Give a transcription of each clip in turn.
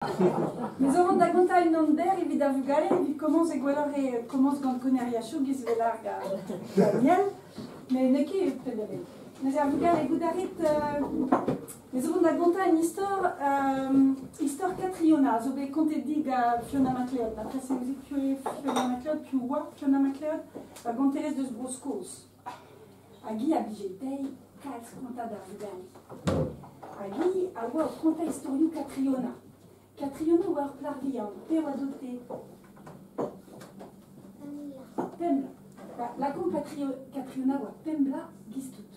Me zo vont da gontañ unan berr evit ar vugale evit komañs e gwelloc'h eo komañs gant koneriachoù giz 'vel ar Daniel, met n'eo ket penn-da-benn. Neuze ar vugale, goût a rit, me zo vont da gontañ un istor, istor Catriona, a zo bet kontet dit gant Fiona MacLeod. Marteze ouzit piv eo Fiona MacLeod, piv oa Fiona MacLeod, ur gonterez deus Bro-Skos. Hag hi a blije dezhi kalz kontañ d'ar vugale. Hag hi a oa o kontañ istorioù Catriona. Catriona oa ur plac'h vihan, te oa dot-te? Pemp bloaz. Ba, lakaomp Catriona oa pemp bloaz giz-tout.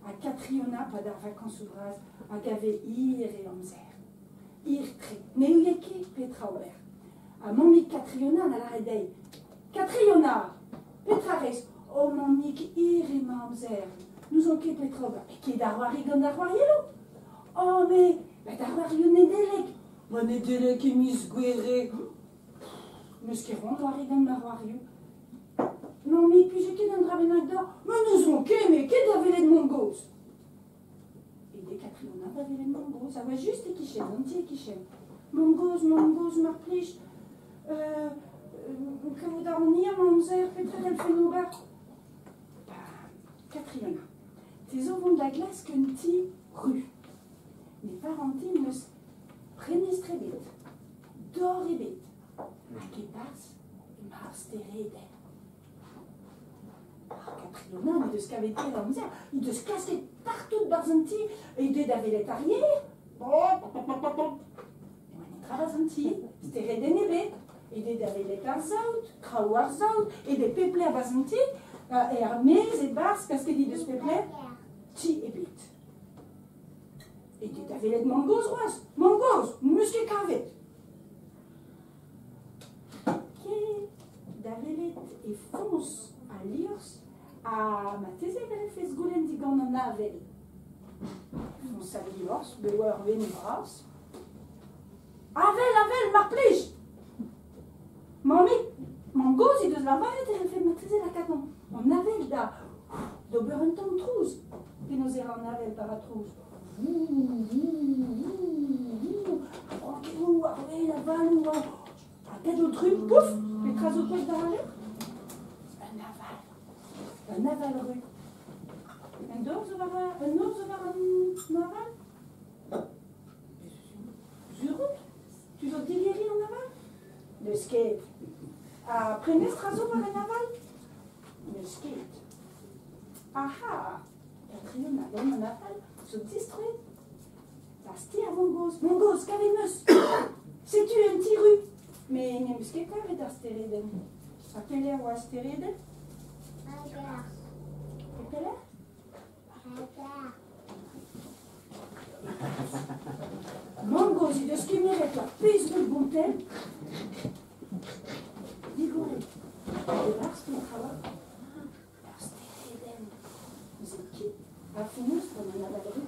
Ha Catriona, 'pad ar vakañsoù bras, a gave hir e amzer. Hir-tre. Ne ouie ket petra ober. Ha mammig Catriona a lâre dezhi Catriona, petra rez? Oh mammig, hir eo ma amzer. N'ouzon ket petra ober. Ket da c'hoari gant ar c'hoarielloù. Oh me, ba da c'hoarioù Nedeleg. Ba Nedeleg e miz Gouere. N'eus ket c'hoant c'hoari gant ma c'hoarioù. Mammig, plije ket un dra bennak deoc'h? Ma n'ouzon ket, me, ket da welet mamm-gozh. E Catriona da welet mamm-gozh, a oa just e-kichen, an ti e-kichen. Mamm-gozh, mamm-gozh, mar plij, kavout a ran hir ma amzer, petra c'hellfen ober? Ba, Catriona, te zo vont da glask un ti ru. Met war an ti n'eus prenestr ebet, dor ebet, hag e-barzh emañ ar steredenn. Catriona he deus kavet ker amzer, he deus klasket partout 'barzh an ti, he deus da welet ar yer. Ne oa netra 'barzh an ti, steredenn ebet. He deus da welet ar saout, traoù ar saout, he deus pep lec'h 'barzh an ti, er-maez e-barzh, klasket he deus pep lec'h, ti ebet. He deus da welet mamm-gozh c'hoazh, mamm-gozh, n'eus ket kavet. Ket da welet e foñs al liorzh ha marteze e c'hellfes goulenn digant an avel. Foñs al liorzh, bet oa ur wenneg vras. Avel, avel, mar plij! Mammig, mamm-gozh he deus lavaret e c'hellfe marteze lakaat an avel da d'ober un tamm trouz. Penaos e ra an avel pa ra trouz? Ha get ho trumm, pouf, petra zo tost war al lec'h? Un aval. Un aval ru. Un dor zo war un nor zo war an aval? Sur out? Tu zo digeriñ an aval? N'eus ket. Ha prenestr a zo war an aval? N'eus ket. Aha! Katrion ha gant an aval zo distroet da stêr Mongozh. Mongozh, kavet 'm eus! Setu un ti ru! Met n'em eus ket kavet ar steredenn. Ha pelec'h oa ar steredenn? E pelec'h? Mamm-gozh he deus kemeret ur pezh roud gontell. Digoret. E-barzh petra oa? Ur steredenn. Neuze ket a fenoz gant an aval ru.